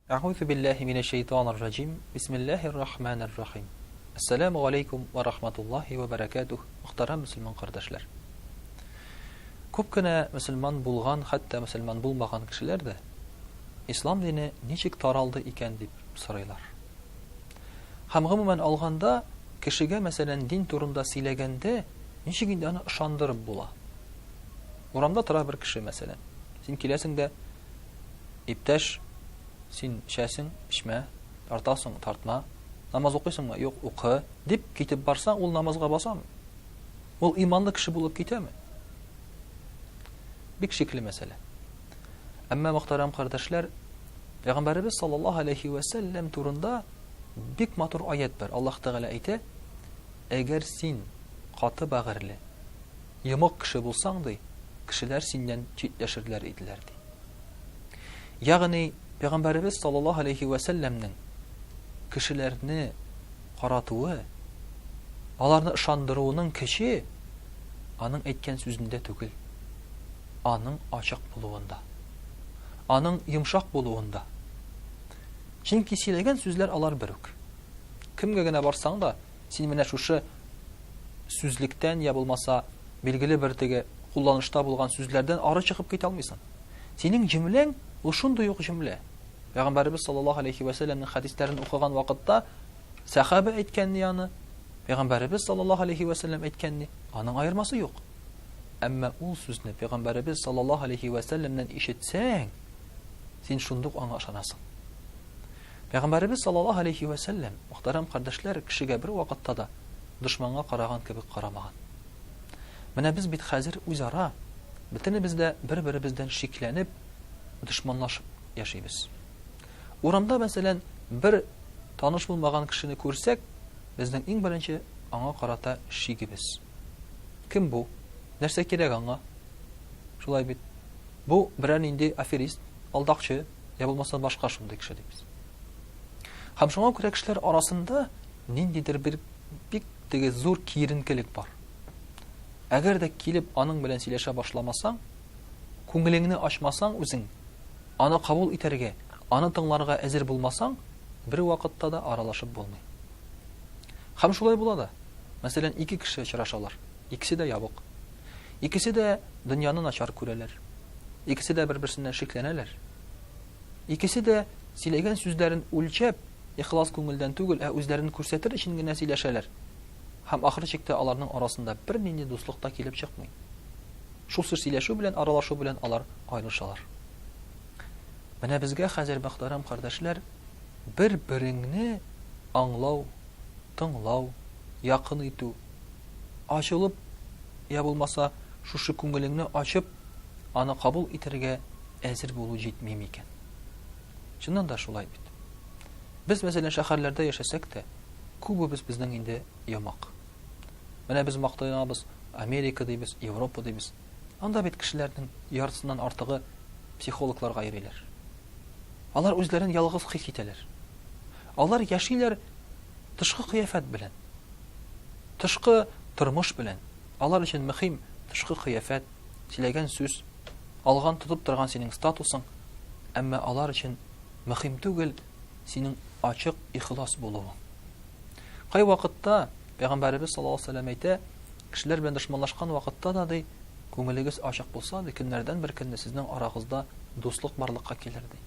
Әгъузу биллаһи минәш шәйтанир раҗим. Бисмиллаһир рахманир рахим. Әссәламү галәйкүм вә рахматуллаһи вә бәрәкәтүһ, мөхтәрәм мөселман кардәшләр. Күп кенә мөселман булган, хәтта мөселман булмаган кешеләр дә ислам дине ничек таралды икән дип сорыйлар. Һәм гомумән алганда, кешегә, мәсәлән, дин турында сөйләгәндә, ничек инде аны ышандырып була? Урамда тора бер кеше, мәсәлән. Син киләсең дә, Иптәш, син эчәсең, эчмә, тартасың, тартма, намаз укыйсыңмы? Юк, укы, дип китеп барсаң, ул намазга басамы? Ул иманлы кеше булып китәме? Бик шикле мәсьәлә. Әмма мөхтәрәм кардәшләр, Пәйгамбәребез саллаллаһу алейхи вә сәлләм турында бик матур аять бар. Аллаһ Тәгалә әйтә: Әгәр син каты бәгырьле, йомык кеше булсаң, ди, кешеләр синнән читләшерләр иделәр, ди. Ягъни Пәйгамбәребез саллаллаһу алейхи вә сәлләмнең кешеләрне каратуы, аларны ышандыруының көче аның әйткән сүзендә түгел, аның ачык булуында, аның йомшак булуында. Чөнки сөйләгән сүзләр алар бер үк. Кемгә генә барсаң да, син менә шушы сүзлектән я булмаса билгеле бер теге кулланышта булган сүзләрдән ары чыгып китә алмыйсың. Синең җөмләң ул шундый ук җөмлә. Пәйгамбәребез саллаллаһу алейхи вә сәлләмнең хәдисләрен укыган вакытта сәхабә әйткән ни аны, Пәйгамбәребез саллаллаһу алейхи вә сәлләм әйткән ни, аның аермасы юк. Әмма ул сүзне Пәйгамбәребез саллаллаһу алейхи вә сәлләмнән ишетсәң, син шундук аңа ышанасың. Пәйгамбәребез саллаллаһу алейхи вә сәлләм, мөхтәрәм кардәшләр, кешегә бер вакытта да дошманга караган кебек карамаган. Менә без бит хәзер үзара бөтенебез дә бер-беребездән шикләнеп, дошманлашып яшибез. Урамда, мәсәлән, бер таныш булмаган кешене күрсәк, безнең иң беренче аңа карата шигебез. Кем бу? Нәрсә кирәк аңа? Шулай бит. Бу берәр нинди аферист, алдакчы, я булмаса башка шундый кеше дибез. Һәм шуңа күрә кешеләр арасында ниндидер бер бик теге зур киеренкелек бар. Әгәр дә килеп аның белән сөйләшә башламасаң, күңелеңне ачмасаң үзең, аны кабул итәргә, аны тыңларга әзер булмасаң, бер вакытта да аралашып булмый. Һәм шулай була да. Мәсәлән, ике кеше очрашалар. Икесе дә ябык. Икесе дә дөньяны начар күрәләр. Икесе дә бер-берсеннән шикләнәләр. Икесе дә сөйләгән сүзләрен үлчәп, ихлас күңелдән түгел, ә үзләрен күрсәтер өчен генә сөйләшәләр. Һәм ахыр чиктә аларның арасында бернинди дуслык та килеп чыкмый. Шул сүз сөйләшү белән, аралашу белән алар аерылышалар. Менә безгә хәзер, мөхтәрәм кардәшләр, бер-береңне аңлау, тыңлау, якын итү, ачылып, я булмаса, шушы күңелеңне ачып, аны кабул итәргә әзер булу җитми микән? Чыннан да шулай бит. Без, мәсәлән, шәһәрләрдә яшәсәк тә, күбебез безнең инде йомак. Менә без мактанабыз, Америка дибез, Европа дибез. Анда бит кешеләрнең яртысыннан артыгы психологларга йөриләр. Алар үзләрен ялгыз хис итәләр. Алар яшиләр тышкы кыяфәт белән. Тышкы тормыш белән. Алар өчен мөһим тышкы кыяфәт, сөйләгән сүз, алган тотып торган синең статусың, әмма алар өчен мөһим түгел синең ачык ихлас булуың. Кайвакытта Пәйгамбәребез саллаллаһу алейһи ва сәлләм әйтә, кешеләр белән дошманлашкан вакытта да ди, күңелегез ачык булса, ди, көннәрдән бер көнне сезнең арагызда дуслык барлыкка килер ди.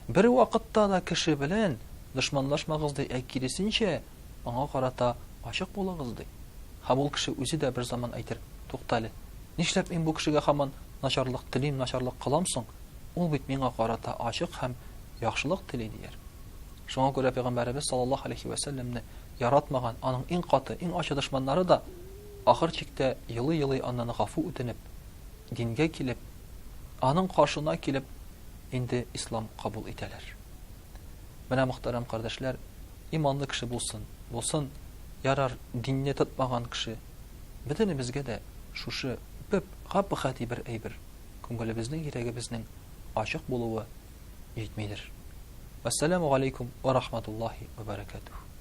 Бер вакытта да кеше белән дошманлашмагыз ди, ә киресенчә, аңа карата ачык булыгыз ди. Һәм ул кеше үзе дә бер заман әйтер, Туктале, нишләп мин бу кешегә һаман начарлык телим, начарлык кылам соң? Ул бит миңа карата ачык һәм яхшылык тели, дияр. Шуңа күрә Пәйгамбәребез саллаллаһу алейһи вә сәлләмне яратмаган аның иң каты, иң ачы дошманнары да ахыр чиктә елый-елый аннан гафу үтенеп, дингә килеп, аның каршына килеп, инде ислам кабул итәләр. Менә, мөхтәрәм кардәшләр, иманлы кеше булсын, булсын, ярар, динне тотмаган кеше, бөтенебезгә дә шушы беп гап-гади бер әйбер, күңелебезнең, йөрәгебезнең ачык булуы җитмидер. Вәссәламү галәйкүм вә рахматуллаһи вә бәрәкәтүһ.